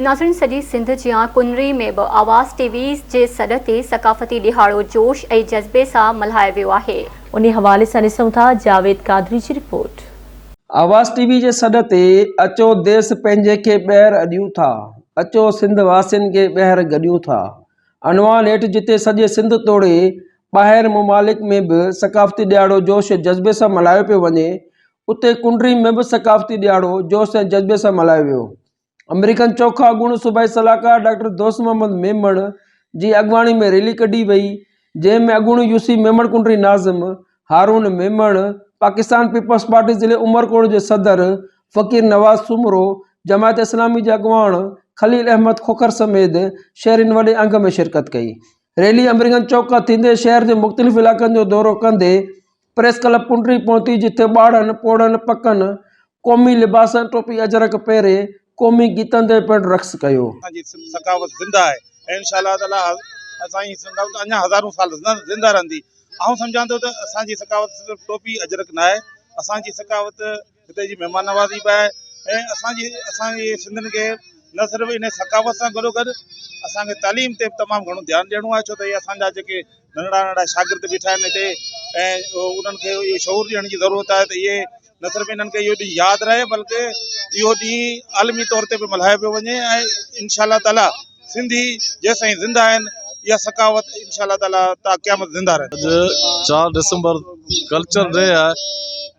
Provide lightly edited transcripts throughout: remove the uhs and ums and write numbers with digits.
ناظرين سڄي سنڌ جيان ڪنري ۾ به آواز ٽي وي جي سڏ تي ثقافتي ڏهاڙو جوش ۽ جذبي سان ملهايو ويو آهي. انهي حوالي سان ڏسون ٿا جاويد قادري جي رپورٽ. آواز ٽي وي جي سڏ تي اچو ديس پنهنجي کي ٻيهر اڏيون ٿا، اچو سنڌ واسين کي ٻيهر گڏيون ٿا. عنوان هيٺ جتي سڄي سنڌ توڙي ٻاهر ممالڪ ۾ به ثقافتي ڏهاڙو جوش ۽ جذبي سان ملهايو پيو وڃي، اتي ڪنري ۾ به ثقافتي ڏهاڙو جوش ۽ جذبي سان ملهايو ويو. آمريڪن چوڪ کان اڳوڻو صوبائي صلاحڪار ڊاڪٽر دوست محمد ميمڻ جي اڳواڻي ۾ ريلي ڪڍي وئي، جنهن ۾ اڳوڻو يو سي ميمڻ ڪنڊري ناظم هارون ميمڻ، پاڪستان پيپلز پارٽي ضلعي عمرڪوٽ جي صدر فقير نواز سومرو، جماعت اسلامي جي اڳواڻ خليل احمد کوکر سميت شهرين وڏي انگ ۾ شرڪت ڪئي. ريلي آمريڪن چوڪ کان ٿيندي شهر جي مختلف علائقن جو دورو ڪندي پريس ڪلب ڪنڊري پهتي جتي ٻارڙن، پوڙهن، پڪن قومي لباس ۽ ٽوپي اجرڪ پهري قومي گيتن تي پڻ رقص ڪيو. اسان جي سنڌ ثقافت زنده آهي ۽ انشاء الله تعالي اسان جي ثقافت اڃا هزارون سال زنده رهندي. آئون سمجهان ٿو ته اسان جي ثقافت صرف ٽوپي اجرڪ ناهي، اسان جي ثقافت هتي جي مهمان نوازي به آهي ۽ اسان جي اسان جي سنڌين کي نه صرف ان ثقافت سان گڏو گڏ اسان کي تعليم تي به تمام گهڻو ڌيان ڏيڻو آهي ڇو ته هي اسان جا جيڪي ننڍڙا ننڍڙا شاگرد بيٺا آهن هتي ۽ انهن کي اهو شعور ڏيڻ جي ضرورت آهي ته اهي نه صرف انهن کي اهو ڏينهن ياد رهي بلڪه اهو ڏينهن عالمي طور تي به ملهايو پيو وڃي ۽ انشاء الله تعالي سنڌي جيسين زنده آهن اها ثقافت انشاء الله تعالي تا قيامت زنده رهندي. اڄ 4 ڊسمبر ڪلچر ڊي آهي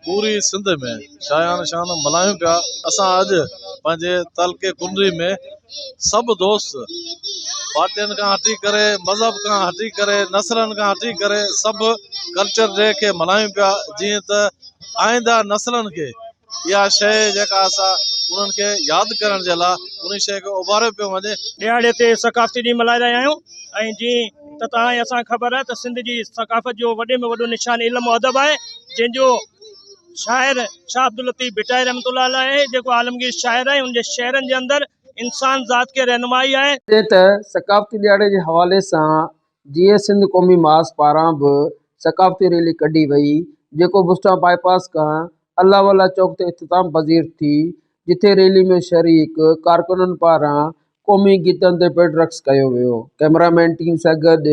پوري سنڌ ۾ شايان شان ملهايون پيا اسان اڄ پنهنجي تعلقي ڪنري ۾ سڀ دوست پارٽين کان هٽي ڪري مذهب کان هٽي ڪري نسلن کان هٽي ڪري سڀ ڪلچر ڊي کي ملهايون پيا جيئن ته آئنده نسلن کي اها شيء جيڪا سا انهن کي ياد ڪرڻ جي لاء انهي شيء کي اڀاريو پيو وڃي. ڏهاڙي تي ثقافتي ڏينهن ملهائي رهيا آهيون ۽ جيئن ته توهان ۽ اسان کي خبر آهي ته سنڌ جي ثقافت جو وڏي ۾ وڏو نشان علم و ادب آهي جنهن جو شاعر شاهه عبداللطيف ڀٽائي رحمة الله عليه آهي جيڪو عالمگير شاعر آهي ان جي شعرن جي اندر انسان ذات کي رهنمائي آهي. جڏهن ته ثقافتي ڏهاڙي جي حوالي سان جيئي سنڌ قومي محاذ پاران به ثقافتي ريلي ڪڍي وئي، جيڪو بسٽان باء پاس کان الله والا چوڪ تي اختتام پذير ٿي، جتي ريلي ۾ شريڪ ڪارڪنن پاران قومي گيتن تي پڻ رقص ڪيو ويو. ڪئميرا مين ٽيم سان گڏ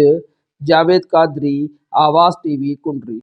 جاويد قادري، آواز ٽي وي، ڪنري.